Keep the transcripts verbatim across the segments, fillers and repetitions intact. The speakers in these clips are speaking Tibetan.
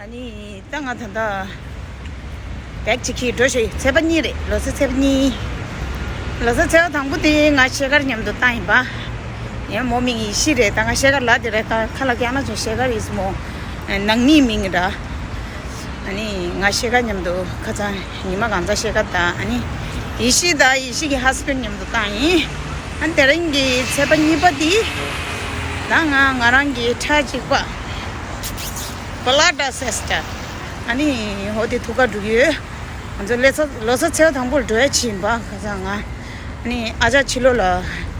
ཨ་ནི་ད་ང་ད་ལྟ་བེག་གཅིག་གིས་འགྲོ་ཞོག་ཚེས་པ་གཉིས་རེད། ལོ་གསར་ཚེས་པ་གཉིས། ལོ་གསར་ཚེས་པ་དང་པོ་དེ་ང་ཤེལ་དཀར་མཉམ་དུ་བཏང་ཡིན་པ། ཡང་མོ་མིང་ཡེ་ཤེས་རེད། ད་ང་ཤེལ་དཀར་ལབ་དེ་རེད། ད་ཁ་ལ་ཀྱང་ན་ཆུང་ཤེལ་དཀར་ཡིས་མོ་ནང་མིའི་མིང་ར། ཨ་ནི་ང་ཤེལ་དཀར་མཉམ་དུ་ཁ་སང་ཉི་མ་གང་ཚ་ཤེལ་དཀར་དང་ཨ་ནི་ཡེ་ཤེས་དང་ཡེ་ཤེས་ཀྱི་ཧ་སི་བེན་མཉམ་དུ་བཏང་ཡིན། ཨ་ནི་དེ་རིང་གི་ཚེས་པ་གཉིས་པ་དེ་ད་ང་ང་རང་གི་ཁྲ་གཅིག་པ། Blood sister. ཨ་ནི་འོ་དེ་ཐུག་ག་འགྲོ་གི་ཡོད། ང་ཚོ་ལོ་གསར་ལོ་གསར་ཚེས་པ་དང་པོར་འགྲོ་ཡ་ཆེ་ཡིན་པ་ཁ་སང་ང་། ཨ་ནི་ཨ་ཅག་ཕྱི་ལོགས་ལ་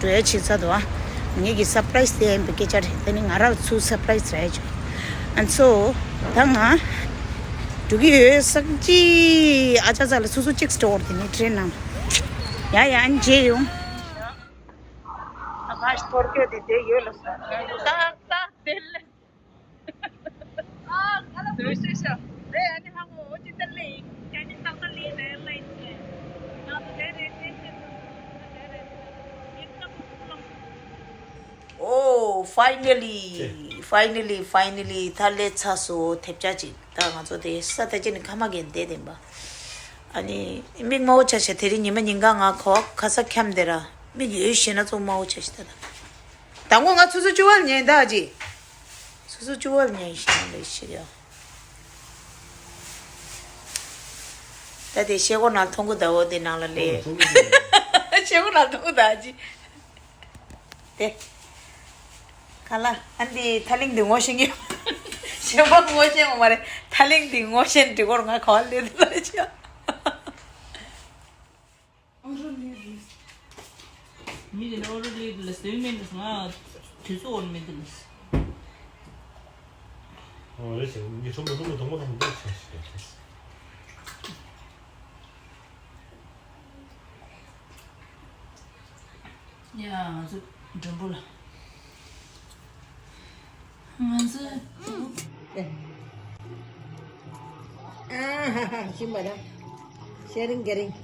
འགྲོ་ཡ་ཆེ་ཚར་འདུག་ཨ་ངེད་ཀྱི་སར་པ་རའི་སི་དེ་ཡིན་པའི་སྐད་ཆ་རེད། དེ་ནི་ང་རང་ཚོ་སར་པ་རའི་སི་རེད་ཅོ། ཨ་ཚོ་ད་ང་འགྲོ་གི་ཡོད། སང་ཅི་ཨ་ཅག་ཚ་ལ་སོ་སོ་གཅིག་སྟོར་དེ་ནི་ཁྲིད་ནང་། ཡ་ཡ་ཨ་ནི་མཇལ་ཡོང་། ཨ་ཁ་ཐོར་སྐྱོད་དེ་དེ་ཡོད་ལ་སོང་། ཏག་ཏག་དེ་ལས། Oh, finally, finally, finally. ད་ལས་ཚར་སོང་། ཐེབས་ཆག་ཅིག་ད་ང་ཚོ་དེ་ས་ད་ཅི་ནི་ཁ་མ་གན་བསྡད་དེ་འབའ། ཨ་ནི་མིག་དམར་པོ་ཆགས་ཤག་དེ་རིང་ཉི་མ་ཉིན་གང་ང་ཁོ་ཁ་ས་འཁྱམས་དེ་ར། མིག་ཡོད་ཤེས་ན་ཚོ་དམར་པོ་ཆགས་ཤག་ད་ད། དང་པོ་ང་ཆུ་ཚོད་བཅུ་པ་ལ་ཉལ་ད་ཅི། སོ་སོ་བཅུ་པ་ལ་ཉལ་ཤེས་ལས་ཤེས་ཡ། ད་དེ་ཤེལ་སྒོ་ནང་མཐོང་གི་ད། འོ་དེ་ནང་ལ་ལས། ཤེལ་སྒོ་ནང་མཐོང་གི་ད་ཅི། དེ། ག་ལ་ཨ་འདི་ཐ་ལིང་འདི་ངོ་ཤེས་ཀྱི། ཤེལ་སྒོ་ངོ་ཤེས་ངོ་མ་རེད། ཐ་ལིང་འདི་ངོ་ཤེས་འདི་སྐོར་ང་ག་བ་ལས་འདི་ལ་ཅི། ཨོ་རོ་ལི་རེད། མི་དེ་ནི་ཨོ་རོ་ལི་རེད་ལ་ཟེར་མེད་འདུག་ང་དུས་ཚོད་འོར་མེད་འདུག་ཨོ་རེད་ཟེར་ངས་ཁྲོམ་དུ་ལུག་གུ་དང་པོ་དང་པོ་བྱས་ཤིག་རེད། ཡ་ང་ཚོ་མགྲོན་པོ་ལ། ང་ཚོ། ཨ་ཧ་ཧ་ཤིམ་པ་ད། ཤེ་རིང་གེ་རིང་།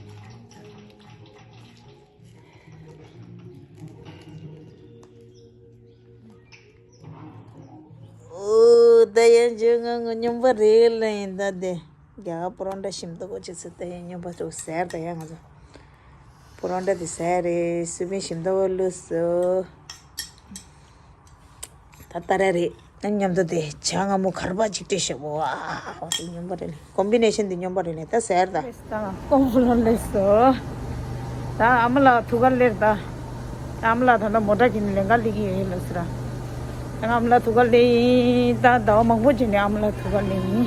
ཨོ་ད་ཡང་བྱོས། ང་ངོ་སྙོམས་པ་རེད་ལ་ཡིན་ད་དེ། རྒྱ་གར་པོ་རོ་ཊ་ཞིམ་ཏོག་གོ་ཅིག་ཟེར་ད་ཡང་སྙོམས་པ་ཏོག་ཟེར་ད་ཡང་ང་ཚོ། པོ་རོ་ཊ་དེ་ཟེར་རེད། སུ་མི་ཞིམ་ཏོག་གོ་ལུས་སོ། ད་ལྟ་ར་རེད། ཨ་མཉམ་དུ་དེ་ཇ་མངར་མོ་གར་པ་ཅིག་སྤྲད་ཤག་ཝའོ། དེ་སྙོམས་པ་རེད་ལེ། ཀོམ་བི་ནེ་ཤན་དེ་སྙོམས་པ་རེད་ལེ། ད་ཟེར་ད། ད་ཀོང་ཕུ་ལོན་ལས་སོ། ད་ཨ་མ་ལགས་ཐུག་གར་སླེབས་ད། ཨ་མ་ལགས་ད་ལྟ་མོ་ཊ་གྱོན་ནས་ལེན་ག་སླེབས་ཀྱི་ཡོད་ལབ་ཟེར། ད་ཨ་མ་ལགས་ཐུག་གར་སླེབས་ཡིན། ད་ཟླ་བ་མང་པོ་རྗེས་ནས་ཨ་མ་ལགས་ཐུག་གར་སླེབས་ཡིན།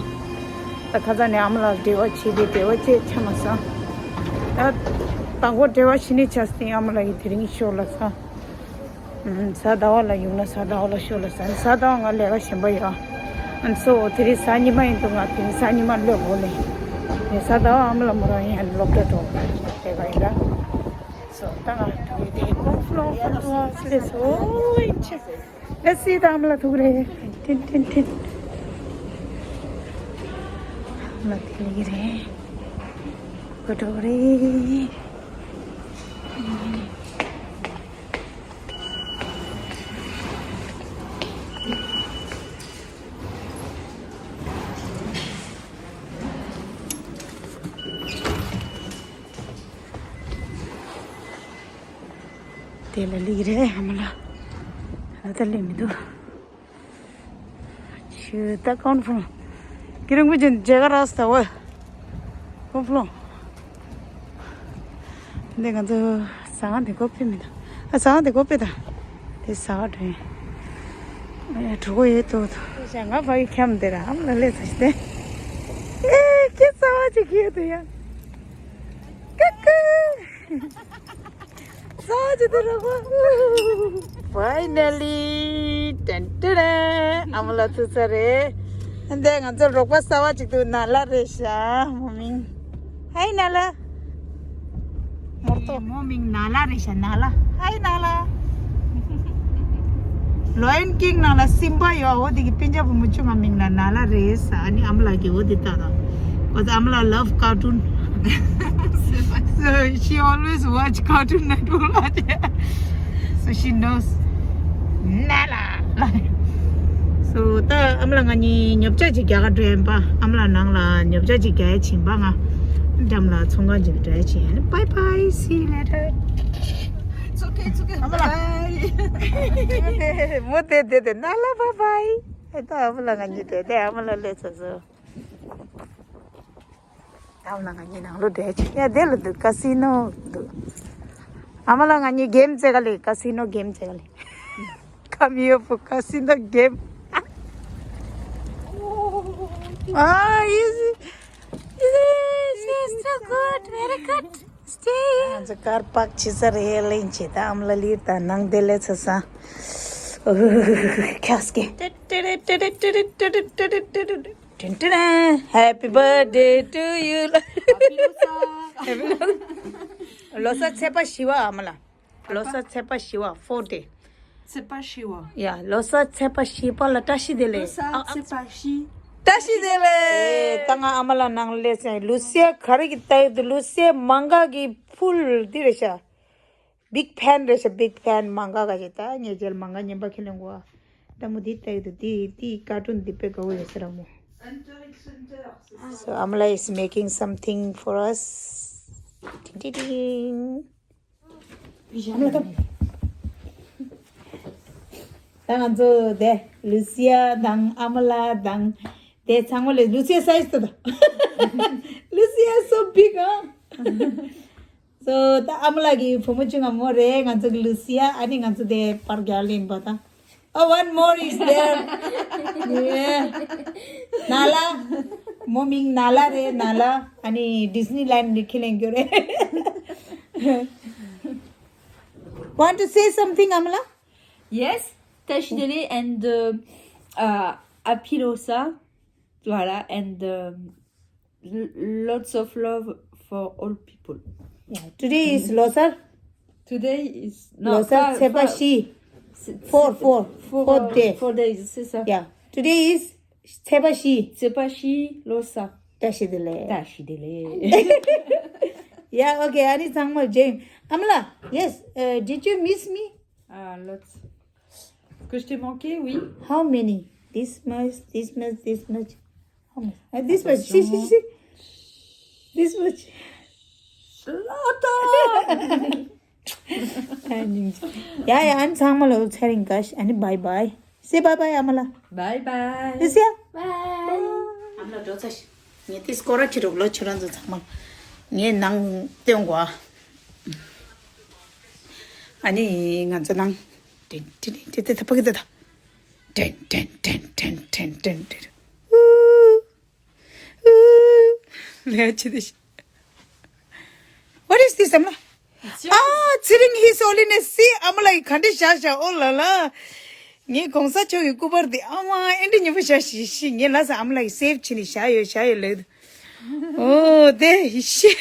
ད་ཁ་སང་ནས་ཨ་མ་ལགས་འབྲེལ་བ་བྱས་ཏེ་འབྲེལ་བ་བྱས་ཆ་མ་སོང་། ད་དང་པོ་འབྲེལ་བ་བྱས་ནས་ཆ་སྟེ་ཨ་མ་ལགས་ཀྱིས་དེ་རིང་ཤོག་ལབ་སོང་། གཟའ་ཟླ་བ་ལ་ཡོང་ན་གཟའ་ཟླ་བ་ལ་ཤོག་ལབ་སོང་། གཟའ་ཟླ་བ་ང་ལས་ཀ་གཞན་པ་ཡོད། ཨ་ནི་སོ་དེ་རིང་གཟའ་ཉི་མ་ཡིན་འདུག་ང་དེ་རིང་གཟའ་ཉི་མ་སླེབས་དགོས་ལེ། ངས་གཟའ་ཟླ་བ་ཨ་མ་ལགས་མོ་རང་ཡང་སློབ་གྲྭ་འགྲོ་དགོས་ལེ། ག་ཡིན་ད། སོ་ད་ང་དེ་ཀོང་ཕུ་ལོང་ཕུ་ལོང་སླེབས་སོང་། ཨོ་ཡིན་ཆེ། ལེ་སི་ད་ཨ་མ་ལགས་ཐུག་རེད། ཐིན་ཐིན་ཐིན། ཨ་མ་ལགས་དེ་ལས་ཀྱི་རེད། གོ་འགྲོ་གི་རེད། དེ་ལ་ལིག་རེད་ཨ་མ་ལགས། ད་ལྟ་སླེབས་མི་འདུག་ཆུ་ད་ཀོང་ཕུ་ལོང་། ཀི་རིང་པུ་ཅན་མཇལ་ག་རག་སོང་ད་ཝེ། ཀོང་ཕུ་ལོང་། འདི་ང་ཚོ་ཟ་ཁང་དེ་སྒོ་ཕྱེ་མི་འདུག་ཨ་ཟ་ཁང་དེ་སྒོ་ཕྱེ་ད། དེ་ཟ་ཁང་འགྲོ་ཡིན། ཨེ་གྲོད་ཁོག་ཡོད་དོ། ཞག་ང་ཕ་གི་འཁྱམས་དེ་ར་ཨ་མ་ལགས་སླེབས་ཚར་ཤག་སྟེ། ཨེ་ཁྱེད་གསར་པ་ཅིག་ཁྱེར་ཡོད་དོ་ཡ། ཀ་ཀ། གསར་པ་ཅིག་དེ་ར་གོ། Finally. ཏན་ཏན། ཨ་མ་ལགས་ཐུག་ཚར་རེད། འདི་ང་ཚོ་རོགས་པ་གསར་པ་ཅིག་འདུག་ན་ལ་རེད་ཤག་མོ་མིང་། ཧའི་ན་ལ། མོ་ཏོ། མོ་མིང་ན་ལ་རེད་ཤག་ན་ལ། ཧའི་ན་ལ། Lion King ནང་ལ་སིམ་པ་ཡོད། འོ་དེ་གི་སྤུན་ཀྱག་བུ་མོ་ཆུང་ང་མིང་ལ་ན་ལ་རེད་ཟེར། ཨ་ནི་ཨ་མ་ལགས་ཀྱིས་འོ་དེ་ལྟ་དང་། Because ཨ་མ་ལགས་love cartoon. So she always watch Cartoon Network. So she knows. ན་ལ། སོ་ད་ཨ་མ་ལགས་ང་གཉིས་ཉོ་ཆ་ཅིག་རྒྱག་ག་འགྲོ་ཡིན་པ། ཨ་མ་ལགས་ནང་ལ་ཉོ་ཆ་ཅིག་རྒྱག་ཡ་ཕྱིན་པ། ང་འགྲམ་ལ་ཚོང་ཁང་ཅིག་འགྲོ་ཡ་ཕྱིན། Bye bye, see you later. It's okay, it's okay. Bye. མོ་དེ་དེ་དེ་ན་ལ་bye bye. ཨེ་ད་ཨ་མ་ལགས་ང་གཉིས་དེ་དེ་ཨ་མ་ལགས་སླེབས་ཚར་སོང་། ཨ་མ་ལགས་ང་གཉིས་ནང་ལོགས་འགྲོ་ཡ་ཕྱིན། ཡ་དེ་ལ་འདུག་ཀ་སི་ནོ་འདུག་ཨ་མ་ལགས་ང་གཉིས་གེམ་རྩེ་ག་ལེ། ཀ་སི་ནོ་གེམ་རྩེ་ག་ལེ། Come here for casino game. Ah, easy. Easy, she's so good, very good. Stay here. ང་ཚོ་ཀར་པག་བྱེད་ས་རེད། ལེན་བྱེད་ད་ཨམ་ལ་ལིར་དང་ནང་དེ་ལས་ཚ་ས། ཁྱག་སྐེ། ཏེ་ཏེ་ཏེ་ཏེ། ཏན་ཏན། Happy birthday to you. Happy Losar. ལོ་གསར་ཚེས་པ་བཞི་པ་ཨ་མ་ལགས། ལོ་གསར་ཚེས་པ་བཞི་པ། Four day. ཚེས་པ་བཞི་པ། ཡ་ལོ་གསར་ཚེས་པ་བཞི་པ་ལ་བཀྲ་ཤིས་བདེ་ལེགས། ལོ་གསར་ཨ་ཨ་ཚེས་པ་བཞི། བཀྲ་ཤིས་བདེ་ལེགས། ཨེ་ད་ང་ཨ་མ་ལགས་ནང་སླེབས་སོང་། ལུ་སི་ཡ་ག་རེ་གི་ལྟ་ཡི་འདུག་ལུ་སི་ཡ་མང་ག་གི་ཕུལ་འདི་རེད་ཤག Big fan རེད་ཤག Big fan མང་ག་ག་ཞིག་ད་ངས་རྗེས་ལ་མང་ག་ཉན་པ་ཁས་ལེན་དགོས། ཨ་ད་མོ་འདི་ལྟ་ཡི་འདུག་འདི་འདི་ཀར་ཊུན་འདི་དཔེ་དགའ་བོ་ཡོད་ས་ར་མོ། So Amala is making something for us. Ding, ding, ding. ད་ང་ཚོ་དེ་ལུ་སི་ཡ་དང་ཨ་མ་ལགས་དང་དེ་ཚང་མ་ལས་ལུ་སི་ཡ་སའི་ཛི་དུ་དང་། Lucia is so big, huh? So ད་ཨ་མ་ལགས་ཀྱི་བུ་མོ་ཆུང་ང་མོ་རེད། ང་ཚོ་གི་ལུ་སི་ཡ། ཨ་ནི་ང་ཚོ་དེ་པར་རྒྱག་ལེན་པ་དང་། Oh, one more is there. Yeah. ནཱ་ལ། མོ་མིང་ནཱ་ལ་རེད། ནཱ་ལ། ཨ་ནི་Disneyland ནས་ཁས་ལེན་རྒྱུ་རེད། Want to say something, Amala? Yes, བཀྲ་ཤིས་བདེ་ལེགས and uh, uh, happy Losar. Voilà, and um, l- lots of love for all people. Yeah, today is Losar. Today is no, Losar five, ཚེས་པ་five, བཞི. Four, four, four, four uh, day. Four days, c'est ça. Yeah, today is ཚེས་པ་བཞི། ཚེས་པ་བཞི་Losar. བཀྲ་ཤིས་བདེ་ལེགས། བཀྲ་ཤིས་བདེ་ལེགས། Yeah, okay, ཨ་ནི་ཚང་མ་མཇལ། Amala, yes, uh, did you miss me? Ah, lots. Que je t'ai manqué, oui. How many? This much, this much, this much. How much? Uh, this much. See, see, see. This much. Lot of. ཡ་ཡ། ཨ་ནི་ཚང་མ་ལ་ཚེ་རིང་བཀྲ་ཤིས། ཨ་ནི་bye bye. Say bye bye, Amala. Bye bye. Lucia. Bye. Amala འགྲོ་ཚར་ཤག་ངས་དེ་སྐོར་ར་ཁྱེར་རོགས་ལོ། ཁྱེད་རང་ཚོ་ཚང་མ་ངས་ནང་སྟོན་གོ་ཨ། ཨ་ནི་ང་ཚོ་ནང་ཏན་ཏན་ཏན་ཏན་ཏན་ཏན་ཏན་ཏན་ཏན་ཏན་ཏན། ལས་ཅི་དེ་ཤི། What is this, Amala? Ah, ཚེ་རིང་His Holiness, see, Amala ག་འདྲ་བཞག་བཞག་ཨོ་ལ་ལ། ངའི་གོང་ས་མཆོག་གི་སྐུ་པར་དེ་ཨ་མ་ཨེ་འདྲ་ཉེ་པོ་བཞག་ཤི་ཤི། ངས་ལ་ས་Amala གི་save བྱས་ནས་བཞག་ཡོད་བཞག་ཡོད་ལབ། Oh, there, shit.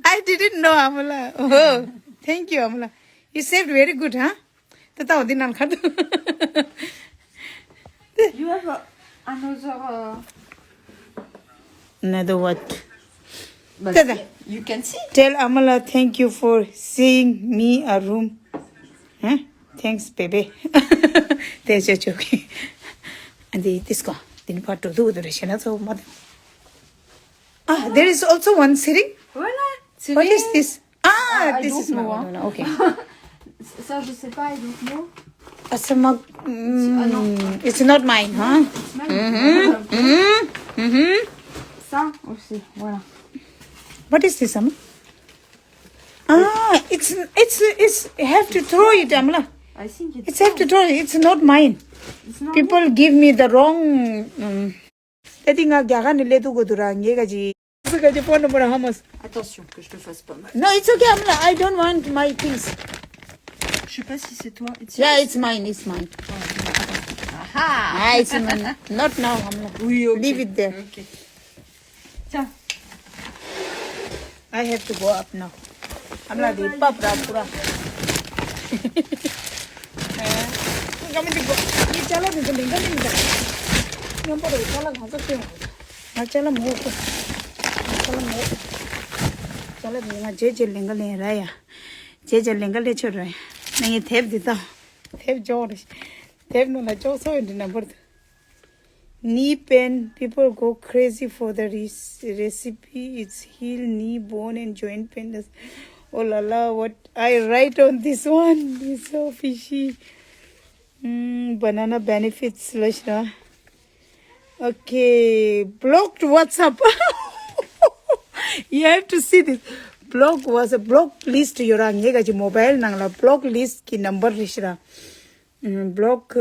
I didn't know, Amala. Oh, thank you, Amala. You saved very good, huh? ད་ལྟ་བ་འདི་ནང་ཁར་དུ། You have uh, another. Uh, Another what? But ད་ད། You can see. Tell Amala thank you for seeing me a room. Huh? Thanks, baby. དེ་ཅོ་ཅོ་གི། ཨ་འདི་དིས་ཀོ། དེ་ནི་ཕར་འགྲོ་འདུག་འདུག་རེ་ཤེ་ན་ཚོ་མ་དང་། Ah, there is also one sitting. Voilà. What is this? Ah, I this don't is my know, one. Hein. Okay. Ça, je sais pas, I don't know. Ah, c'est ma- Ah, non. Mm, it's not mine, huh? It's mine. Mm-hmm. Mm-hmm. Mm-hmm. Ça aussi, voilà. What is this, Amma? Ah, it's it's it's have to throw it, Amla. I think it's It's have to throw it. It's not mine. It's not People give me the wrong. Um, ད་དེ་ང་རྒྱ་གར་ནས་སླེབས་འདུག་གོ་འདུག་ར། ངས་ག་ཅི། སུ་ག་ཅི་phone number how much? Attention que je te fasse pas mal. No, it's okay, Amla. I don't want my things. Je sais pas si c'est toi. It's Yeah, yours? It's mine, it's mine. Oh, attends. Aha! Ah, it's mine. Not now, Amla. Oui, ok. Leave it there. Ok. Tiens. I have to go up now. Amla, the papra pura. Kami di ko, ni chala di ko, ni chala di ko. Yang pada chala nggak sih? Nga chala mo ko. Nga chala mo ko. Chala di nga je je lenga le ra ya. Je je lenga le cho ra. Na ye thep di ta. Thep jo re. Thep no na jo so di number. Knee pain, people go crazy for the res- recipe. It's heal knee, bone and joint pain. That's- Oh la la, what I write on this one is so fishy. Mm, banana benefits, Lashna. Okay, blocked WhatsApp. You have to see this. Blocked WhatsApp, blocked list ཡོད་ར། ངའི་ག་ཅིག་མོ་བའིལ་ནང་ལ་blocked list གི་number རེད་ཤི་ར། ཨམ། block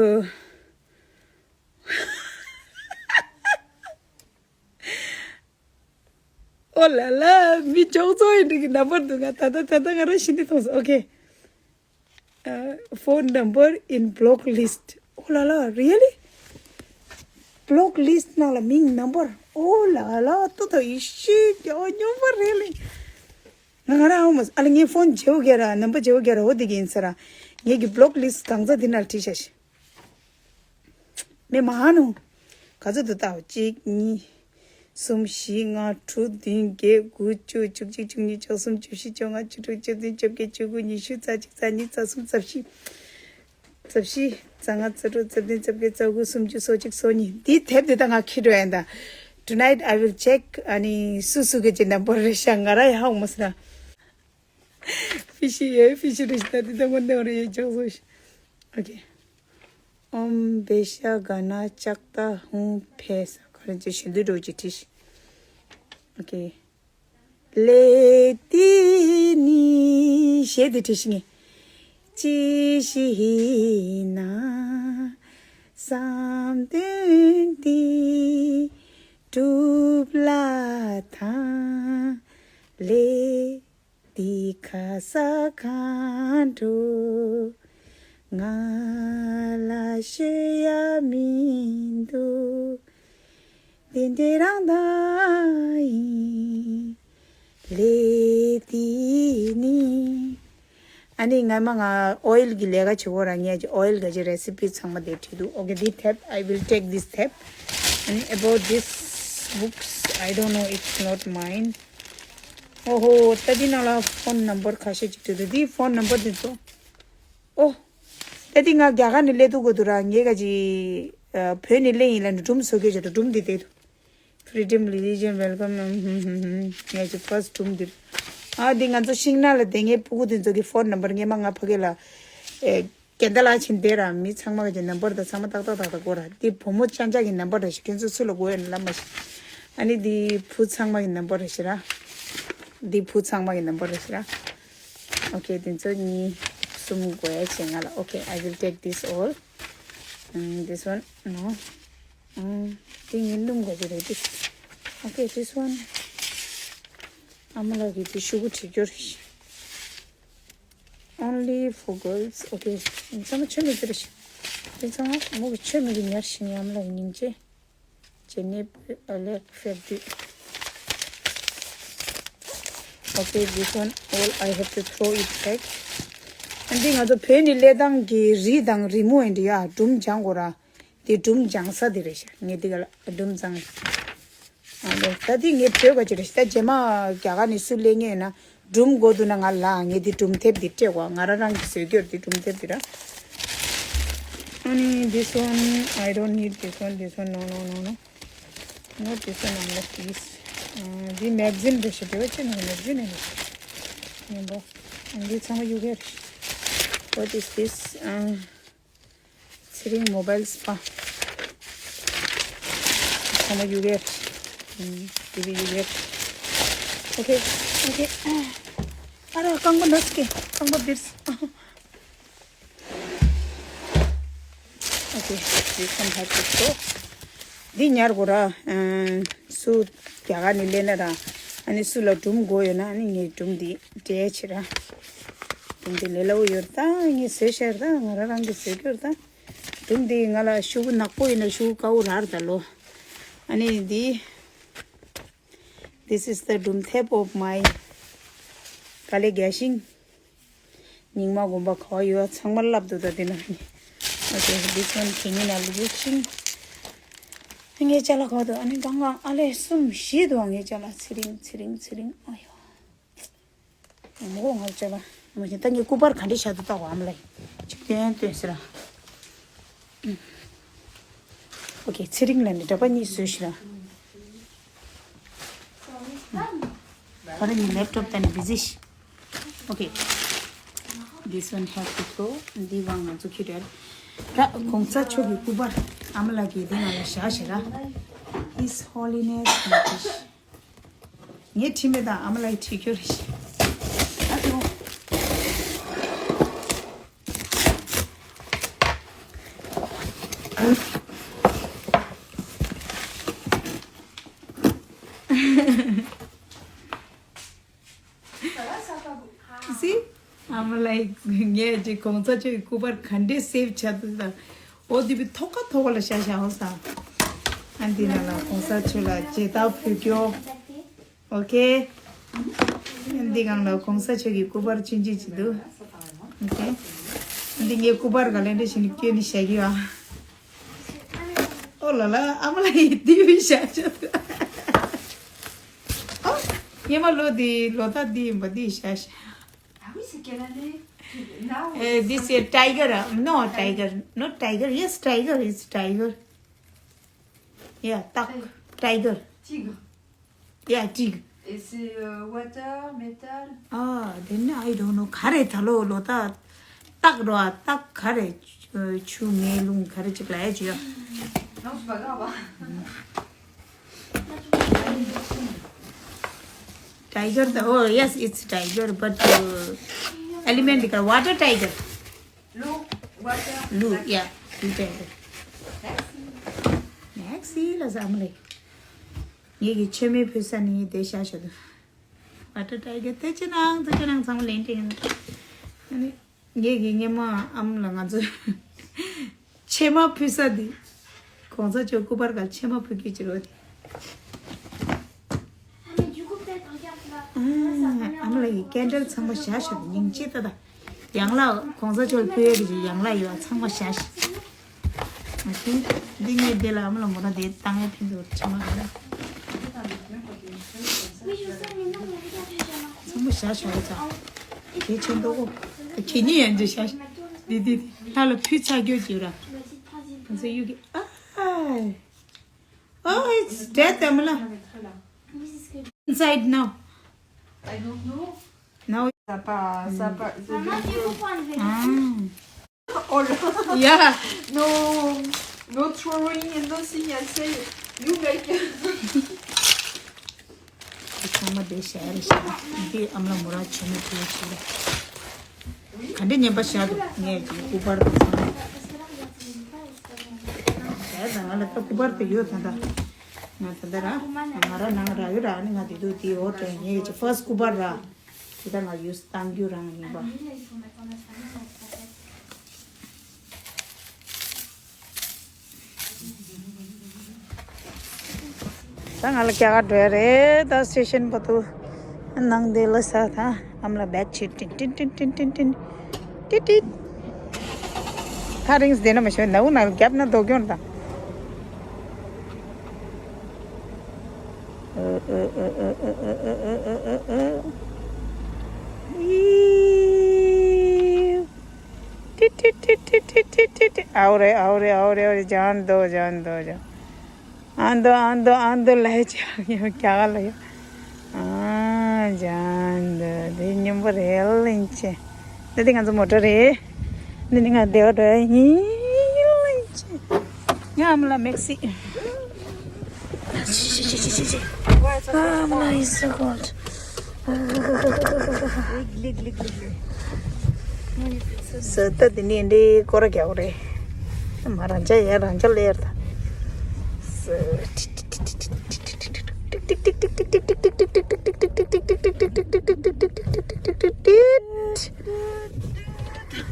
ཨོ་ལ་ལ། མི་ཅོག་ཙོ་ཡིན་འགྲིག་གི་number འདུག་ག་ད་ད་ད་ད་ང་རང་ཤི་འདི་མཐོང་སོང་། Okay. Uh, phone number in block list. Oh la la, really? Block list ནང་ལ་མིང་number. Oh la la, ཏོ་ཏོ་ཡི་ཤི་ཀྱོ་ཉོ་བ་རེད་ལེ། ང་ང་རང་ཨ་མ་ཨ་ལ་ངའི་ཕོན་བརྗེ་བོ་རྒྱ་ར་number བརྗེ་བོ་རྒྱ་ར་འོ་དེ་གི་ཡིན་ས་ར། ངེད་ཀྱི་block list གང་ཚ་དེ་ནང་བྲིས་ཤ་ཤི། མེ་མ་ཧ་ནུ། ག་ཚོད་དུ་བལྟའོ། གཅིག་གཉིས། གསུམ། བཞི། ལྔ། དྲུག་བདུན། བརྒྱད། དགུ། བཅུ། བཅུ་གཅིག། བཅུ་གཉིས། བཅུ་གསུམ། བཅུ་བཞི། བཅོ་ལྔ། བཅུ་དྲུག། བཅུ་བདུན། བཅོ་བརྒྱད། བཅུ་དགུ། ཉི་ཤུ། རྩ་གཅིག་རྩ་གཉིས། རྩ་གསུམ། རྩ་བཞི། རྩ་བཞི། རྩ་ལྔ། རྩ་དྲུག་རྩ་བདུན། རྩ་བརྒྱད། རྩ་དགུ། སུམ་ཅུ། སོ་གཅིག་སོ་གཉིས། འདིའི་དེབ་དེ་ད་ང་ཁྱི་འགྲོ་ཡན་ད། Tonight I will check. ཨ་ནི་སུ་སུ་གི་ཅི་number རེད་ཤག་ང་ར་ཡ་ཧ་མོ་སི་ན། ཕི་ཤི་ཡོད། ཕི་ཤི་རེད་ཤག་ད་དེ་ད་ངོ་ནེ་རེད་ཡོད་ཅག་སོ་ཤི། Okay. ཨོམ་བེ་ཤ་ག་ན་ལྕགས་རྟ་ཧུང་ཕེ་ས་ག་རེ་ཅི་ཞུ་འདུག་འགྲོ་ཅི་ཁྲིས། Okay. ལེ་ཏི་ནི་ཞེས་དེ་བྲིས་ཤིང་ངེ། ཅི་ཞིག་ན་བསམ་དོན་འདི་གྲུབ་ལ་ཐང་ལེ། འདི་ཁ་ས་གང་འགྲོ་ང་ལ་ཤོད་ཡ་མི་འདུག་དེ་འདྲ་རང་ད་ཡིན་ལེ་དེ་ནི། ཨ་ནི་ངས་མ་ང་ཨོ་ཡིལ་གྱི་ལས་ཀ་བྱེད་གོ་ར། ངས་ཀྱི་ཨོ་ཡིལ་ག་ཅི་རེ་སི་པི་ཚང་མ་དེ་བྲིས་འདུག Okay, this tab, I will take this tab. And about this books, I don't know, it's not mine. ཨོ་ཧོ། ད་འདི་ནང་ལ་ཕོན་ནམ་བར་ཁ་ཤས་ཅིག་བྲིས་འདུག་འདི་ཕོན་ནམ་བར་འདི་ཚོ། ཨོ། ད་འདི་ང་རྒྱ་གར་ནས་སླེབས་འདུག་གོ་འདུག་ར། ངས་ག་ཅི་བོད་ནས་སླེབས་ཡིན་ལ་ནི་སྒྲུང་བཟོ་གི་བྱས་འདུག་སྒྲུང་འདི་བལྟས་འདུག Freedom, religion, welcome. ངས་ཀྱི་first room འདིར། ཨ་འདི་ང་ཚོ་ཤིང་ནགས་ལ་བསྡད་མཁན་སྤུ་གུ་དེ་ཚོ་གི་phone number ངས་མ་ང་ཕ་གི་ལ་ཨེ་རྒན་ད་ལ་ཕྱིན་བསྡད་ར། མི་ཚང་མ་གི་number ད་ཚང་མ་ཏག་ཏག་ཏག་ཏག་གོ་ར། འདི་བུ་མོ་ཅན་ཅག་གི་number རེད་ཤག་ཁྱོད་ཚོ་སུ་ལ་དགོས་ཡོད་ན་ལབ་མ་ཤེས། ཨ་ནི་འདི་བུ་ཚང་མ་གི་number རེད་ཤག་ར། འདི་བུ་ཚང་མ་གི་number རེད་ཤག་ར། Okay, དེ་ཚོ་གཉིས་གསུམ་དགོས་ཡ་བྱས་ང་ལ། Okay, I will take this all. Mm, this one, no. ཨང་། དེ་ངའི་སྣུམ་ག་ཅི་རེད་དེ། Okay, this one. ཨ་མ་ལགས་ཀྱིས་དེ་ཤོག་གུ་བྲིས་རྒྱུ་རེད། Only for girls. Okay. ཚང་མ་ཆོས་མེད་ཀྱི་རེད། དེ་ཚང་མ་མོ་གི་ཆོས་མེད་ཀྱི་ཉར་ཞིག་ཨ་མ་ལགས་ཀྱི་སྙིང་རྗེ། ཇེ་ནེ་ཨ་ལེག་ཧྥེར་དུས། Okay, this one, all I have to throw it back. ཨ་འདི་ང་ཚོ་བོད་ནས་སླེབས་སྟངས་ཀྱི་རི་དང་རི་མོ་ཡིན་འདི་ཡ་སྒྲུང་སྦྱང་དགོས་ར། དེ་སྒྲུང་སྦྱང་ས་དེ་རེད་ཤག་ངས་འདི་ག་ལ་སྒྲུང་སྦྱང་། ཨ་ལེ། ད་འདི་ངས་བྲོས་པ་ཅི་རེད་ཤག་ད་རྗེས་མ་རྒྱ་གར་ནས་སུ་སླེབས་མཁན་ཡོད་ན་སྒྲུང་དགོས་འདུག་ན་ང་ལ་ངས་འདི་སྒྲུང་དེབ་འདི་སྤྲད་དགོས། ང་རང་རང་གི་བཟོས་རྒྱུར་འདི་སྒྲུང་དེབ་འདི་ར། ཨ་ནི་this one, I don't need this one, this one, no, no, no, no. Not this one, unless this. འདི་magazine རེད་ཤག་འདི་བ་ཅི་ནང་magazine རེད་ཤག་ཡིན་པ། འདི་ཚང་མ་ཡུ་གེ་རེད་ཤག What is this? ཚེ་རིང་mobile spa. ཚང་མ་ཡུ་གེ་རེད། འདི་བི་ཡུ་གེ་རེད། Okay, okay. ཨ་ར་རྐང་པ་ན་སྐེ་རྐང་པ་འདིར། Okay, this one have to go. འདི་ཉར་དགོས་ར། སུ་རྒྱ་གར་ནས་སླེབས་ན་ར། ཨ་ནི་སུ་ལ་སྒྲུང་དགོས་ཡོད་ན་ཨ་ནི་ངས་སྒྲུང་འདི་སྤྲད་ཕྱིར་ར། སྒྲུང་འདི་ལས་སླ་པོ་ཡོད་རེད་ད། ངས་བཟོས་ཤར་ད་ང་རང་རང་གིས་བཟོས་རྒྱུ་རེད་ད། སྒྲུང་འདི་ང་ལ་ཤོག་གུ་ནག་པོ་ཡིན་ན་ཤོག་གུ་དཀར་པོ་རག་རེད་ད་ལོ། ཨ་ནི་འདི། This is the སྒྲུང་དེབ་of my དཀའ་ལས་རྒྱག་ཤིང་། རྙིང་མ་དགོན་པ་ག་བ་ཡོད་ཚང་མ་བསླབ་འདུག་ད་འདི་ན་ནི། Okay, this one དེ་ཉིད་ན་ལུག་ཤིང་། ངའི་ཅ་ལག་ག་བ་འདུག་ཨ་ནི་གང་གང་ཨ་ལས་གསུམ་བཞི་འདུག་ངའི་ཅ་ལག་ཚེ་རིང་ཚེ་རིང་ཚེ་རིང་ཨ་ཡོ། མོ་ང་ཅ་ལག་མ་བྱེད་ད་ངའི་སྐུ་པར་ག་འདྲ་བཞག་འདུག་ལྟ་བ་ཨ་མ་ལ་ཡིན་ཅིག་སྟོན་སྟོན་ཟེར་ར། ཨོ་ཁེ། ཚེ་རིང་ལ་ནི་འདྲ་པ་གཉིས་བཟོས་ཤི་ལ། ཁོ་རང་གི་ལེབ་ཀྲོབ་དང་ནི་བི་ཟི་ཤི། ཨོ་ཁེ། This one have to go. འདི་བང་ང་ཚོ་ཁྱི་རེད། ད་གོང་ས་མཆོག་གི་སྐུ་པར་ཨ་མ་ལགས་ཀྱིས་དེ་ང་ལ་བཞག་ཤི་ར། His Holiness Francis། ངས་ཁྲིད་མེད་དང་ཨ་མ་ལགས་ཁྲིད་རྒྱུ་རེད་ཤི། ཨ་ཏོ། See? I'm like, ངས་ཀྱི་གོང་ས་མཆོག་གི་སྐུ་པར་ག་འདྲས་སེབ་བྱ་དུས་དང་། འོ་དེ་བི་ཐོག་ཁ་ཐོག་ཁ་ལ་ཤ་ཤ་འོ་ས། ཨ་འདི་ན་ལ་གོང་ས་མཆོག་ལ་མཇལ་དར་ཕུལ་རྒྱུ། ཨོ་ཁེ། ཨ་འདི་སྒང་ལ་གོང་ས་མཆོག་གི་སྐུ་པར་ཆུང་ཆུང་ཅིག་འདུག་ཨོ་ཁེ། ཨ་འདི་ངའི་སྐུ་པར་ག་ལེན་འདྲ་བྱས་ནས་བསྐྱོན་ནས་བཞག་གི་ཡོད། ཨོ་ལ་ལ་ཨ་མ་ལགས་ཡིན་འདི་བི་ཤ་ཤ། ཨོ། ངས་མ་ལོ་འདི་ལོ་ད་འདི་ཡིན་པ་འདི་ཤ་ཤ། Ah oui, c'est quelle année? Now? Uh, this year, tiger. Uh, no, tiger. Not tiger. Yes, tiger. It's tiger. Yeah, tak. Tiger. Tiger. Yeah, tiger. Et c'est euh, water, metal? Ah, then I don't know. ག་རེ་ད་ལོ་ལོ་ད་སྟག་རོ་ཨ་སྟག་ག་རེ་ཆུ་ངའི་རླུང་ག་རེ་ཅིག་ལ་ཡ་ཅི་ཡ། Non, c'est pas grave. Tiger, the, oh yes, it's tiger, but uh, element is water tiger. Blue, water. Blue, yeah, blue tiger. Merci. Merci, la zamle. ངེད་ཀྱི་མཆོད་མེ་ཕུལ་ས་ནི་དེ་ཤ་ཤ་དུ། Water tiger, དེ་ཅི་ནང་དེ་ཅི་ནང་ཚང་མ་ལེན་ཏེ་ཡིན། ངེད་ཀྱི་སྔོན་མ་ཨམ་ལ་ང་ཚོ་ཕྱེ་མ་ཕུལ་ས་འདི། གོང་ས་མཆོག་སྐུ་པར་ག་ཕྱེ་མ་ཕུལ་གྱི་ཅི་རོ་དེ། ཨམ་ལ་ཡི་ཀན་ཌལ་ཚང་མ་བཞག་ཤོག་སྙིང་རྗེ་ད་ད། ཡང་ལ་གོང་ས་མཆོག་ཕུལ་ཡས་ཀྱི་ཅི་ཡང་ལ་ཡོད་ཚང་མ་བཞག་ཤོག་འདི་ངས་འདི་ལ་ཨམ་ལ་མོ་ར་དེ་བཏང་ཡས་ཕན་ཚུན་ཕྱེ་མ་ག་ལ། ཚང་མ་བཞག་བཞག་ཙང་། དེ་ཆེན་ཏོག་གོ། ཁྱེད་གཉིས་ཡན་ཆད་བཞག་འདི་འདི་འདི་ལྷ་ལ་ཕུལ་ཚར་རྒྱུ་བྱོས་ར། ང་ཚོ་གཡུག་གི་ཨ། Oh, it's dead, Amala. Inside now. I don't know. Now. Ça pas, ça pas. Maman, tu peux pas enlever. Ah. Oh là. Yeah. No, no throwing and nothing. I say, you make. ཚང་མ་དེ་ཤར་ཤར། འདི་ཨམ་ལ་མོ་ར་ཆེན་མོ་དེ་ཤར། ག་འདྲ་ཉན་པ་ཤར་འདུག་ངས་ཀྱི་སྐུ་པར་དུ་ཚང་མ། ཤར་དང་ང་ལ་ད་སྐུ་པར་དུ་ཡོད་ད་ད། ང་ད་ད་ར། ང་ར་ནང་ར་ཡོད་ར་ནི་ང་དེ་དུ་དེ་འོ་དྲན་ངས་ཀྱི་ཕར་སི་སྐུ་པར་ར། དེ་ད་ང་ཡོད་བཏང་རྒྱུ་རང་ཡིན་པ། ད་ང་ལ་སྐྱ་ག་འགྲོ་ཡ་རེད། ད་སི་ཊེ་ཤན་བར་དུ་ནང་དེ་ལ་ས་ད་ཨམ་ལ་བེག་ཆེ་ཏིན་ཏིན་ཏིན་ཏིན་ཏིན་ཏིན་ཏིན་ཏིན། ད་རིང་བསྡད་ན་མ་ཤོད་ནའུ་ནང་རྒྱབ་ན་རྡོ་སྐྱོན་དང་། ཏི་ཏི་ཏི། ཨའོ་རེ་ཨའོ་རེ་ཨའོ་རེ་ཨའོ་རེ། ཇན་དོ་ཇན་དོ་ཇན། ཨན་དོ་ཨན་དོ་ཨན་དོ་ལ་ཡ་ཅི་ཡ་ཀྱ་ག་ལ་ཡ། ཨ་ཇན་དོ་དེ་སྙོམས་པོ་རེད་ལིན་ཅེ། འདི་དེ་ང་ཚོ་མོ་ཊ་རེད། འདི་ནི་ང་བདེ་བ་འགྲོ་ཡ་ཡིན་ལིན་ཅེ། ཡ་ཨ་མ་ལ་མེག་སི། ཨ་མ་ལ་is so cold. ས་ད་དེ་ནས་འདི་སྐོར་རྒྱག་རེད། མ་རང་ཅག་ཡ་རང་ཅག་ལེར་ད།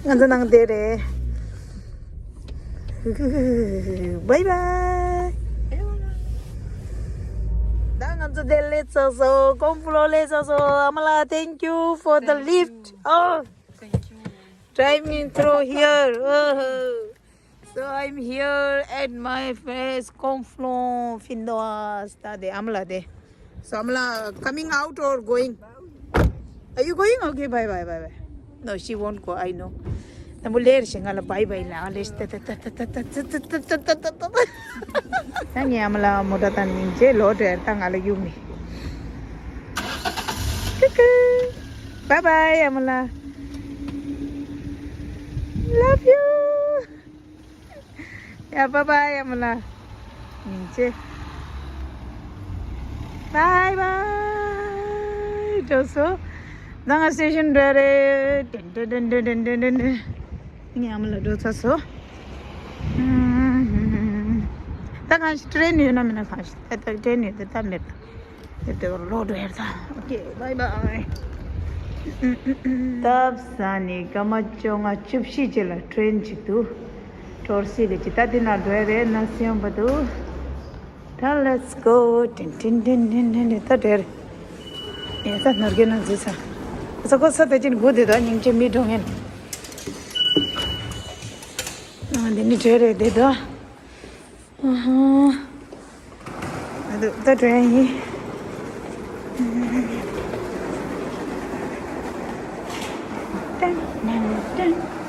ང་ཚོ་ནང་བསྡད་རེད། བའི་བའི། ད་ང་ཚོ་དེ་སླེབས་ཚར་སོང་། ཀོང་ཕུ་ལོ་སླེབས་ཚར་སོང་། ཨ་མ་ལགས། Thank you for the lift. Oh, drive me through here. Oh. So I'm here at my place, Kong Flo Findoas. ད་དེ་ཨ་མ་ལགས་དེ། So ཨ་མ་ལགས་coming out or going? Are you going? Okay, bye bye bye bye. No, she won't go, I know. དང་པོ་ལེར་ཞིག་ང་ལ་བའི་བའི་ལ་ལེ་ཤ་ཏ་ཏ་ཏ། ད་ངའི་ཨ་མ་ལགས་མོ་ཊ་དང་སྙིང་རྗེ་ལོ་འདྲེར་ད་ང་ལ་གཡུག་ནི། ཀུ་ཀུ། བའི་བའི་ཨ་མ་ལགས། Love you. ཡ་བའི་བའི་ཨ་མ་ལགས། སྙིང་རྗེ། བའི་བའི། འགྲོ་སོང་། ད་ང་སི་ཊེ་ཤན་འགྲོ་རེད། ཏན་ཏན། ངའི་ཨ་མ་ལགས་འགྲོ་ཚར་སོང་། ད་གང་ཞིག་ཊེ་རེན་ཡོད་ན་མེད་ན་གང་ཞིག་ད་ད་ཊེ་རེན་ཡོད་ད་ད་མེད་ད། དེ་དེ་ལོ་འགྲོ་ཡར་ད། ཨོ་ཀེ། བའི་བའི། སྟབས་བཟང་ནི་སྐར་མ་བཅོ་ལྔ་བཅུ་བཞི་ཅིག་ལ་ཊེ་རེན་ཅིག་འདུག་འགྲོ་སྲིད་ལ་ཅི་ད་འདི་ན་འགྲོ་ཡ་རེད་ན་སེམས་པ་འདུག་ད་let's go. ཏན་ཏན་ཏན་ཏན་ཏན། ད་འགྲོ་ཡ་རེད། ཡ་ད་ནོར་གེ་ན་འཛུལ་ས། ས་ཀོ་ས་ད་ཅིན་སྒུག་བསྡད་དོ། སྙིང་རྗེ་མི་འགྲོ་ངན། ཨ་འདི་ནི་འགྲོ་ཡ་རེད་བསྡད་དོ། ཨ་ཧ། ཨ་འདུག་ད་འགྲོ་ཡ་ཡིན། ཏན་ཏན་ཏན།